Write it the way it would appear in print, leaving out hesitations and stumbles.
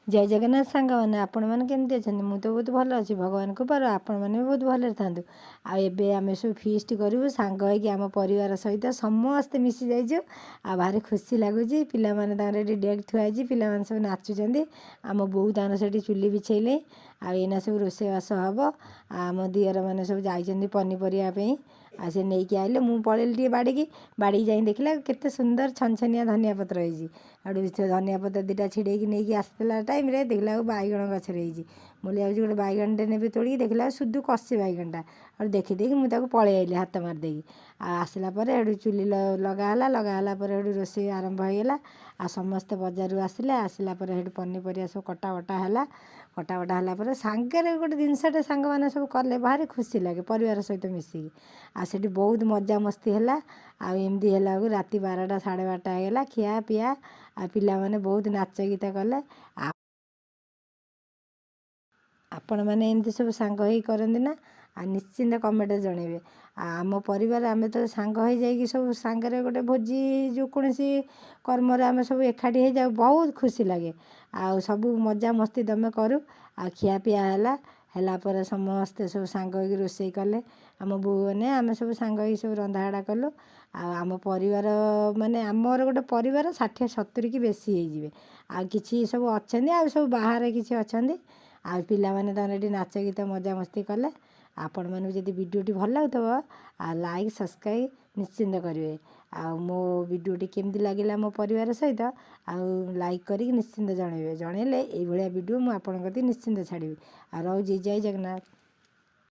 ଜୟ ଜଗନ୍ନାଥ ସାଙ୍ଗମାନେ, ଆପଣମାନେ କେମିତି ଅଛନ୍ତି? ମୁଁ ତ ବହୁତ ଭଲ ଅଛି ଭଗବାନଙ୍କ କୃପାରୁ। ଆପଣମାନେ ବି ବହୁତ ଭଲରେ ଥାନ୍ତୁ। ଆଉ ଏବେ ଆମେ ସବୁ ଫିଷ୍ଟ କରିବୁ ସାଙ୍ଗ ହେଇକି, ଆମ ପରିବାର ସହିତ ସମସ୍ତେ ମିଶି ଯାଇଛୁ ଆଉ ଭାରି ଖୁସି ଲାଗୁଛି। ପିଲାମାନେ ତାଙ୍କର ଏଠି ଡେକ୍ ଥୁଆ ହେଇଛି, ପିଲାମାନେ ସବୁ ନାଚୁଛନ୍ତି। ଆମ ବୋଉ ତାଙ୍କର ସେଠି ଚୁଲି ବିଛେଇଲେ ଆଉ ଏଇନା ସବୁ ରୋଷେଇବାସ ହେବ। ଆଉ ଆମ ଦିଅରମାନେ ସବୁ ଯାଇଛନ୍ତି ପନିପରିବା ପାଇଁ ଆଉ ସେ ନେଇକି ଆଇଲେ। ମୁଁ ପଳେଇଲି ଟିକେ ବାଡ଼ିକି। ବାଡ଼ିକି ଯାଇ ଦେଖିଲା କେତେ ସୁନ୍ଦର ଛନଛନିଆ ଧନିଆ ପତ୍ର ହେଇଛି। ଆଉ ସେ ଧନିଆ ପତ୍ର ଦୁଇଟା ଛିଡ଼େଇକି ନେଇକି ଆସିଥିଲା ଟାଇମ୍ରେ ଦେଖିଲା ବେଳକୁ ବାଇଗଣ ଗଛରେ ହେଇଛି। ମୁଁ ଯାଉଛି ଗୋଟେ ବାଇଗଣଟେ ନେବି ତୋଳିକି, ଦେଖିଲା ବେଳକୁ ସୁଦୁ କଷି ବାଇଗଣଟା। ଆଉ ଦେଖିଦେଇକି ମୁଁ ତାକୁ ପଳେଇ ଆଇଲି ହାତ ମାରିଦେଇକି। ଆଉ ଆସିଲା ପରେ ସେଠୁ ଚୁଲି ଲଗା ହେଲା। ଲଗା ହେଲା ପରେ ସେଠୁ ରୋଷେଇ ଆରମ୍ଭ ହେଇଗଲା। ଆଉ ସମସ୍ତେ ବଜାରରୁ ଆସିଲେ। ଆସିଲା ପରେ ସେଠୁ ପନିପରିବା ସବୁ କଟା ବଟା ହେଲା। କଟା ବଟା ହେଲା ପରେ ସାଙ୍ଗରେ ଗୋଟେ ଜିନିଷଟେ ସାଙ୍ଗମାନେ ସବୁ କଲେ ଭାରି ଖୁସି ଲାଗେ ପରିବାର ସହିତ ମିଶିକି। ଆଉ ସେଠି ବହୁତ ମଜାମସ୍ତି ହେଲା। ଆଉ ଏମିତି ହେଲା ବେଳକୁ ରାତି 12ଟା 12:30 ହେଇଗଲା। ଖିଆ ପିଆ ଆଉ ପିଲାମାନେ ବହୁତ ନାଚ ଗୀତ କଲେ। ଆପଣମାନେ ଏମିତି ସବୁ ସାଙ୍ଗ ହେଇ କରନ୍ତି ନା? ଆଉ ନିଶ୍ଚିନ୍ତ କମେଣ୍ଟରେ ଜଣେଇବେ। ଆଉ ଆମ ପରିବାର ଆମେ ଯେତେବେଳେ ସାଙ୍ଗ ହେଇଯାଇକି ସବୁ ସାଙ୍ଗରେ ଗୋଟେ ଭୋଜି, ଯେକୌଣସି କର୍ମରେ ଆମେ ସବୁ ଏକାଠି ହେଇଯାଉ, ବହୁତ ଖୁସି ଲାଗେ। ଆଉ ସବୁ ମଜାମସ୍ତି ଦମେ କରୁ। ଆଉ ଖିଆପିଆ ହେଲା। ହେଲା ପରେ ସମସ୍ତେ ସବୁ ସାଙ୍ଗ ହେଇକି ରୋଷେଇ କଲେ। ଆମ ବୋଉମାନେ ଆମେ ସବୁ ସାଙ୍ଗ ହେଇକି ସବୁ ରନ୍ଧାବଢ଼ା କଲୁ। ଆଉ ଆମ ପରିବାର ମାନେ ଆମର ଗୋଟେ ପରିବାର 60-70 କି ବେଶୀ ହେଇଯିବେ। ଆଉ କିଛି ସବୁ ଅଛନ୍ତି, ଆଉ ସବୁ ବାହାରେ କିଛି ଅଛନ୍ତି। ଆଉ ପିଲାମାନେ ତାଙ୍କର ଏଠି ନାଚ ଗୀତ ମଜାମସ୍ତି କଲେ। ଆପଣମାନଙ୍କୁ ଯଦି ଭିଡ଼ିଓଟି ଭଲ ଲାଗୁଥିବ ଆଉ ଲାଇକ୍ ସବସ୍କ୍ରାଇବ୍ ନିଶ୍ଚିନ୍ତ କରିବେ। ଆଉ ମୋ ଭିଡ଼ିଓଟି କେମିତି ଲାଗିଲା ମୋ ପରିବାର ସହିତ ଆଉ ଲାଇକ୍ କରିକି ନିଶ୍ଚିନ୍ତ ଜଣାଇବେ। ଜଣାଇଲେ ଏଇଭଳିଆ ଭିଡ଼ିଓ ମୁଁ ଆପଣଙ୍କ କତିକି ନିଶ୍ଚିନ୍ତ ଛାଡ଼ିବି। ଆଉ ରହୁଛି, ଜୟ ଜଗନ୍ନାଥ।